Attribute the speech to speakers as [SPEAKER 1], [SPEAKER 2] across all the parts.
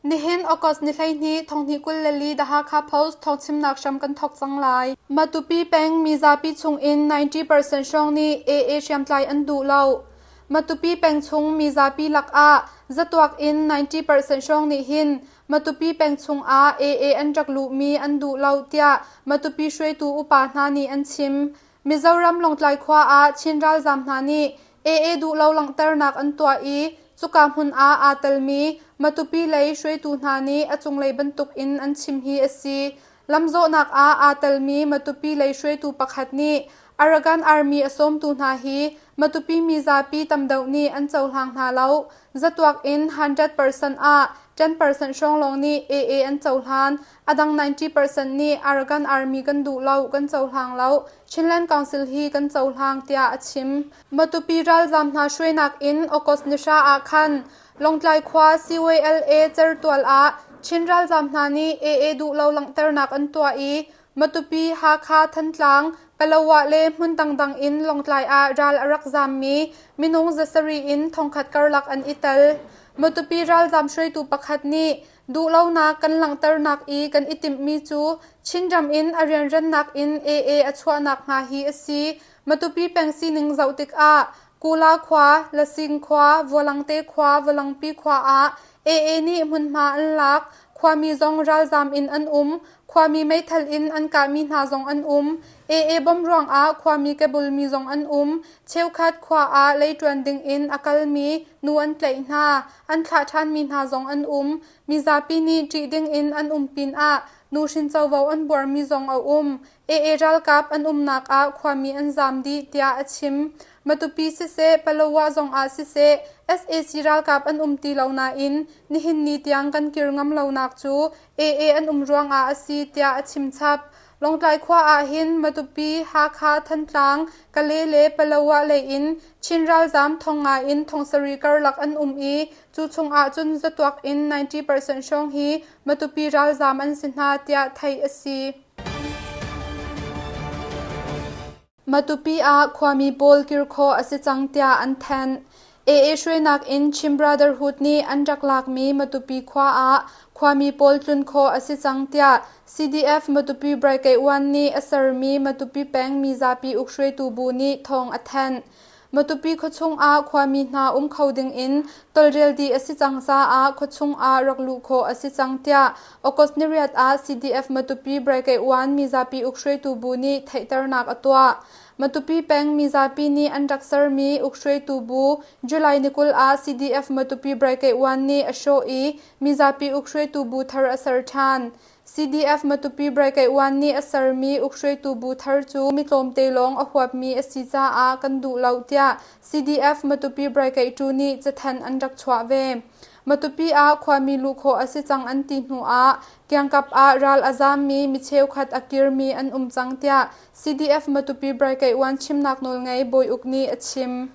[SPEAKER 1] Nihin August ni 12 2024 The Hakha Post thawngchimnak hram kan thawk cang lai. Matupi peng mizapi chungin 90% hrawng nih AA hriamtlai an duh lo. Matupi peng chung mizapi lakah zatuak in 90% hrawng nih hin Matupi peng chungah AA an rak luhmi an duh lo tiah Matupi hruaitu upa hna nih an chim. Mizoram Lawngtlai khua ah Chin ralzaam hna nih AA duh lo langhternak an tuah i cuka hmun ah aa telmi Matupi lei hruaitu hna nih a cunglei bantuk in an chim hi a si. Lamzawhnak ah aa telmi Matupi lei hruaitu pakhat nih Arakan Army a sawmtu hna hi Matupi mizapi tam deuh nih an cohlang hna lo. Zatuak in 100% ah 10% hrawng lawng nih AA an cohlan. A dang 90% nih Arakan Army kan duh lo, kan cohlang lo. Chinland Council hi kan cohlang tiah a chim. Matupi ralzaam hna hruainak in August ni hra ah khan Lawngtlai khua CYLA certual ah Chin ralzaam hna nih AA duh lo langhternak an tuah i Matupi, Hakha, Thantlang, Palawa le hmun dangdang in Lawngtlai ah ral a rak zaammi minung zasarih in thongkhat karlak an i tel. Matupi ralzaam hruaitu pakhat nih duhlonak kan langhternak i kan i timhmi cu Chinram in a rianrannak in AA a chuahnak hnga hi a si. Matupi peng sining zoh tikah Kula khua, Lasing khua, Vualangte khua, Valangpi khua ah AA nih hmunhma an lak. Khuami zong ralzaam in an um. Khuami meithal in an kahmi hna zong an um. AA bom ruangah khuami kebulmi zong an um. Cheukhat khua ah leiṭuan dingin a kalmi nu an tlaih hna. An thlah ṭhanmi hna zong an um. Mizapi nih ṭih dingin an um pinah nuhrin covo an buarmi zong a um. AA ralkap an umnak ah khuami an zaam dih tiah a chim. Matupi siseh, Palawa zong ah siseh sac ralkap an um ti lo nain nihin ni tiang kan kir ngam lonak cu AA an um ruangah a si tiah a chim chap. Lawngtlai khua ah hin Matupi, Hakha, Thantlang, Kale le Palawa lei in Chin ralzaam thong nga in thong sarih karlak an um i cu chung ah cun zatuak in 90% hrawng hi Matupi ralzaam an si hna tiah theih a si. Matupi ah khuami pawl kir khawh a si cang tiah an thanh. AA hruainak in Chin Brotherhood nih an rak lakmi Matupi khua ah khuami pawl tlun khawh a si cang tiah CDF Matupi Brigade 1 nih a sermi Matupi peng mizapi ukhruaitu bu nih thawng a thanh. Matupi khuachung ah khuami hna um kho ding in tawlrel dih a si cang caah khuachung ah rak luh khawh a si cang tiah August niriat ah CDF Matupi Brigade 1 mizapi ukhruaitu bu nih theihternak a tuah. Matupi peng mizapi nih an rak sermi ukhruaitu bu July ni 20 ah CDF Matupi Brigade 1 nih a hrawh i mizapi ukhruaitu bu thar a ser ṭhan. CDF Matupi Brigade 1 nih a sermi ukhruaitu bu thar cu mi tlawmte lawng a huapmi a si caah kan duh lo tiah CDF Matupi Brigade 2 nih cathanh an rak chuah ve. Matupi ah khuami luh khawh a si cang an ti hnu ah kiangkap ah ral a zaammi mi cheukhat a kirmi an um cang tiah CDF Matupi Brigade 1 chimnak nawlngei Bawi Uk nih a chim.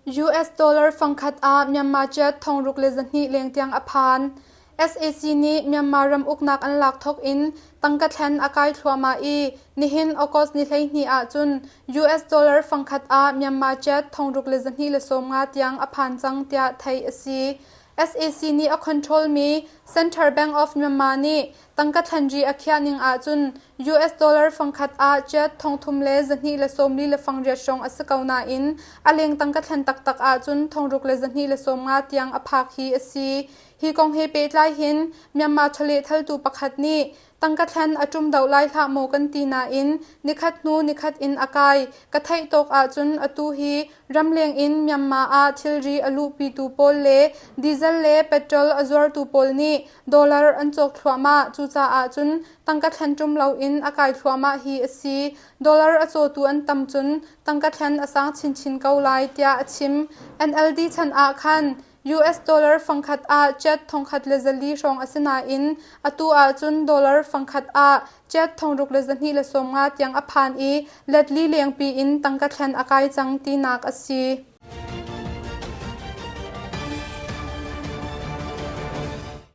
[SPEAKER 1] US dollar fangkhat ah Myanmar kyat 6200 leng tiang a phan. Sac nih Myanmar ram uknak an lak thawk in tangka thlen a kai thluahmah i nihin August ni 12 ahcun US dollar fangkhat ah Myanmar kyat 6250 tiang a phan cang tiah theih a si. Sac nih a control mi Central Bank of Myanmar nih Tangka thlenri a khiah ning ahcun US dollar fangkhat ah kyat 3240 hrawng a si ko nain a leng tangka thlen taktak ahcun 6250 tiang a phak hi a si. Hi kong he pehtlai hin Myanmar chawlehthaltu pakhat nih tangka thlen a ṭum deuh lai hlah maw kan ti nain nikhat hnu nikhat in a kai. Ka theih tawk ahcun atu hi Ramleng in Myanmar ah thilri a luhpitu pawl le diesel le petrol a zuartu pawl nih dollar an cawk thluahmah. Cucaah cun tangka thlen ṭum loin a kai thluahmah hi a si. Dollar a cawtu an tam cun tangka thlen a sang chinchin ko lai, tiah a chim. NLD chan ah khan US dollar fangkhat ah kyat 1400 hrawng a si nain atu ahcun dollar fangkhat ah kyat 6250 tiang a phan i letli lengpi in tangka thlen a kai cang tinak a si.